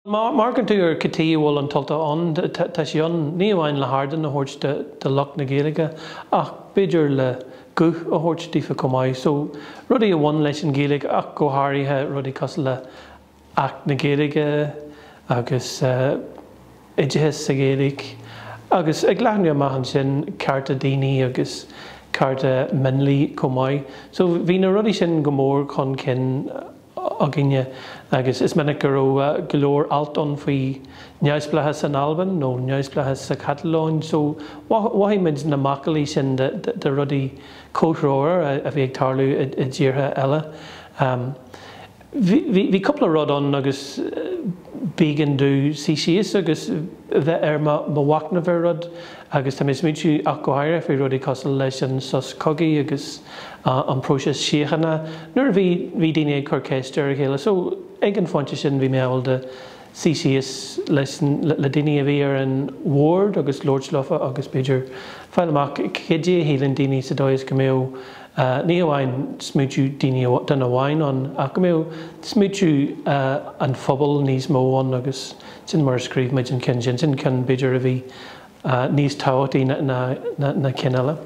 Má amharcann tú ar cad chuige a bhfuil an tUltach ann, tá sé ann ní amháin le hardán a thabhairt do lucht na Gaeilge ach b'fhéidir le guth a thabhairt daofa chomh maith. So, rudaí a bhain leis an Ghaeilge ach go háirithe rudaí cosúil le Acht na Gaeilge agus oideachas sa Ghaeilge agus ag leathnú amach ansin cearta daoine agus cearta mionlaigh chomh maith. So bhí na rudaí sin go mór chun cinn againne agus is minic go raibh go leor alt ann faoi neamhspleáchas in Albain nó neamhspleáchas sa Chatalóin so mhothaigh muid na macallaí sin de rudaí comhthreomhara a bhí ag tarlú i dtíortha eile. Bhí cúpla rud ann agus b'éigean domh suí síos agus bheith ar mo mhachnamh ar rud agus tá mé ag smaointiú ach go háirithe faoi rudaí cosúil leis an sos cogaidh agus an próiseas síochána nuair a bhí bhí daoine ag cur ceiste ar a chéile. So ag an phointe sin bhí mé ábalta suí síos leis le daoine a bhí ar an bhord agus labhairt leofa agus b'fhéidir fáil amach cad é a shíleann daoine sa dóigh is go mbeadh ní hamháin smaointiú daoine duine amháin ann ach go mbeadh smaointiú an phobail níos mó ann agus sin mar a scríobh muid an ceann sin, sin ceann b'fhéidir a bhí níos tábhachtaí ná na cinn eile.